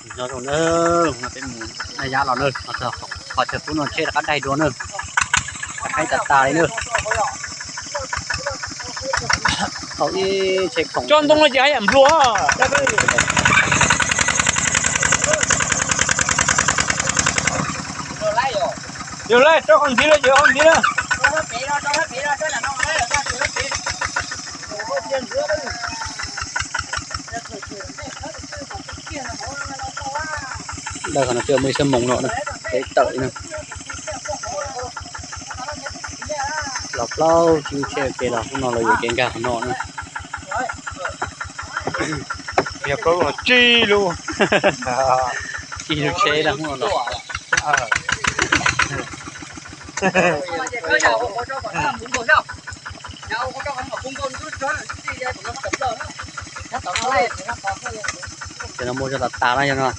Nyob zoo na, no peb mus naj yab los na, qhov chaw pub no tsheb rov qab daig dua na, rov qab tas tas li na. Thaum ib tsheb khoom coj ntoo no ces haj yam nplua. Yog lawm, rau qhov ntxiv lawm, rau qhov ntxiv lawm. Ntawm qhov no twb muaj ib xab moos no na, peb tawm na. Los plaub tsib lub tsheb ua ke los hnub no los yuav kev nkag qhov no na. Yog plaub lub no tsib lub, tsib lub tsheb na hnub no los. Cov no muaj zog tas tas na yog no.